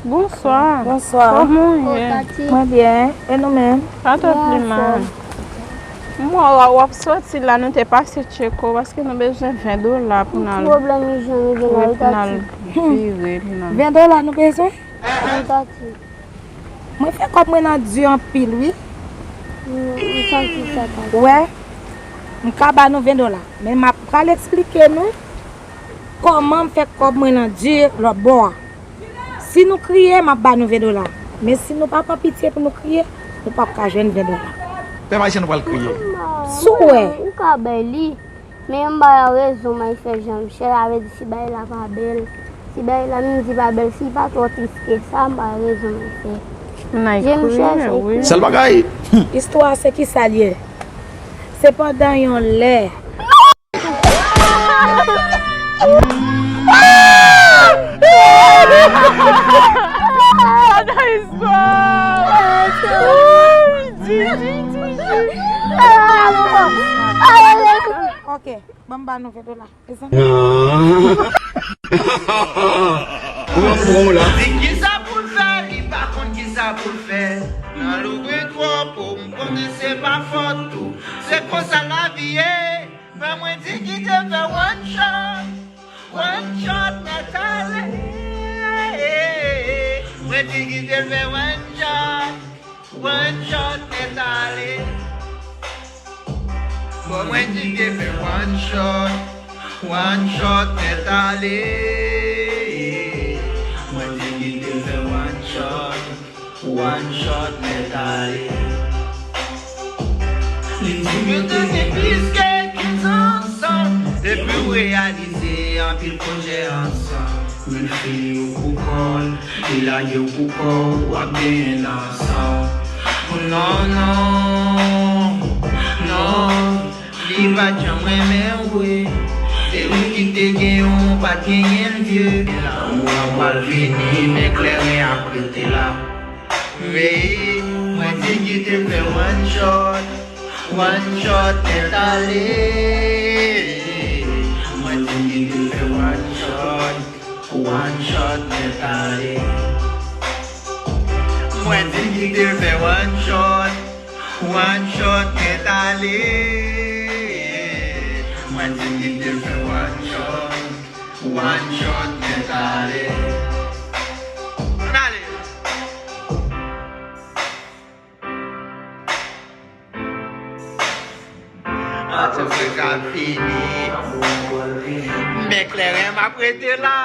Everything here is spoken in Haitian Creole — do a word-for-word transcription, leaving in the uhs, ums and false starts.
Bonswa. Bonswa. Kòman w ye? Mwen byen. E nou menm? Pa twò pli mal. M wè w ap soti la, nou te pase tcheke w paske nou bezwen ven dola pou n al, pwoblèm ijan nou gen la, pou n al vire, pou n al. Ven dola nou bezwen? Wi, Tati. Mwen fè kòb mwen nan di anpil, wi. M, m santi sa, Tati. Ou wè? M ka ba nou ven dola. Men m ap pral eksplike nou kòman m fè kòb mwen nan di lòt bò a. Si nou kriye, m ap ba nou ven dola. Men si nou pa pran pitye pou nou kriye, nou p ap ka jwenn ven dola. Fè pa jan nou pral kriye. Si w wè. Ou ka bay li. Men m ba w rezon, Mayfè, jan m chè, sa vle di si bagay la pa bèl. Si bagay la, menm di pa bèl, si pa twò tris ke sa, m ba w rezon, Mayfè. Jan m chè, se wi. Sèl bagay. Istwa a se kisa l ye? Se pandan yon lè. Pandan istwa. Wi, di, di, di, di. Ok, ban m ba nou ven dola. Mezanmi. Ou an fon la. Di kisa pou l fè, li pa konn kisa pou l fè. Nan louvri twò po, m konnen se pa fòt ou. Se konsa lavi ye. Frè mwen di kite l fè one shot, one shot nèt ale. Mwen di kite l fè one shot, one shot nèt ale. Bon, mwen di kite l fè one shot, one shot nèt ale. Mwen di kite l fè one shot, one shot nèt ale. Li di nou te gen plis ke kenz an ansanm. Depi w reyalize anpil pwojè ansanm. Wi, fini w pou kò l, li lage w pou kò w, w ap genyen nan san w. Non, non, non, li pa t janm renmen w vre. Se li ki te gen w, pa t genyen l vye. Lanmou an pral fini, men kleren ap rete la. Veye, mwen di kite l fè one shot, one shot nèt ale. Mwen di kite l fè one shot, one shot nèt ale. Mwen di kite l fè one shot, one shot nèt ale. Mwen di kite l fè one shot, one shot nèt ale. Ann ale. Atò se ka fini. Men kleren m ap rete la.